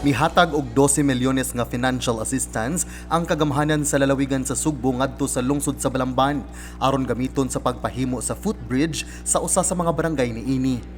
Mihatag og 12 milyones nga financial assistance ang kagamhanan sa lalawigan sa Sugbo ngadto sa lungsod sa Balamban aron gamiton sa pagpahimo sa footbridge sa usa sa mga barangay niini.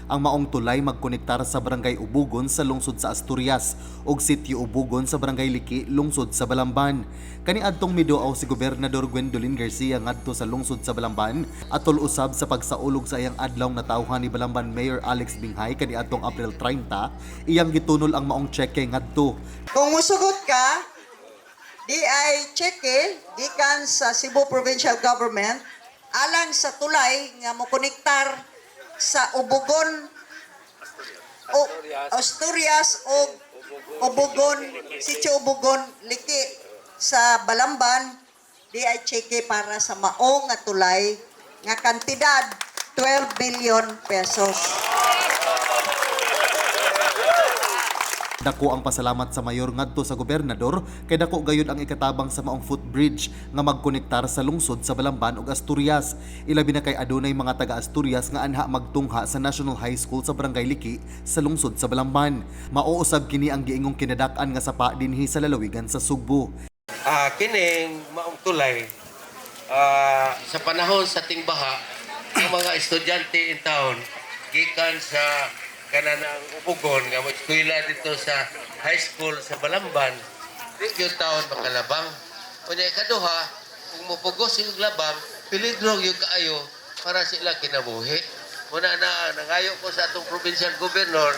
Ang maong tulay magkonektar sa Barangay Ubugon sa lungsod sa Asturias ug Sitio Ubugon sa Barangay Liki, lungsod sa Balamban. Kaniadtong miduaw si Gobernador Gwendolyn Garcia ngadto sa lungsod sa Balamban atol usab sa pagsaulog sa iyang adlaw natawhan ni Balamban Mayor Alex Binghay kaniadtong April 30, iyang gitunol ang maong tseke ngadto. Kung musugot ka, di ay cheque gikan sa Cebu Provincial Government alang sa tulay nga mokonektar sa Ubugon o Asturias o Ubugon, Sitio Ubugon, Liki sa Balamban, di ay cheque para sa maong nga tulay nga kantidad 12 million pesos. Dako ang pasalamat sa mayor ngadto sa gobernador kay dako gayud ang ikatabang sa maong footbridge nga magkonektar sa lungsod sa Balamban ug Asturias. Ilabi na kay adunay mga taga Asturias nga anha magtungha sa National High School sa Barangay Liki sa lungsod sa Balamban. Mao usab kini ang giingong kinadak-an nga sapa dinhi sa lalawigan sa Sugbo. Kining maong tulay, sa panahon sa tingbaha, ang mga estudyante in town gikan sa kanang Ubugon nga mo eskwela dito sa high school sa Balamban, di gyud taon makalabang. Unya ikaduha, kung mopugos yung labang, peligro gyud kaayo para sila kinabuhi. Muna na nangayo ko sa atong provincial governor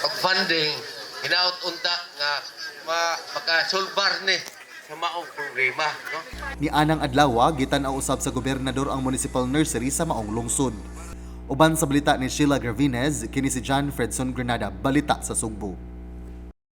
og funding hinaut unta nga makasolbar ni sa maong problema, no? Ni anang adlaw, gitan-aw usab sa gobernador ang municipal nursery sa maong lungsod. Uban sa balita ni Sheila Gravinez, kini si John Fredson Granada, Balita sa Sugbo.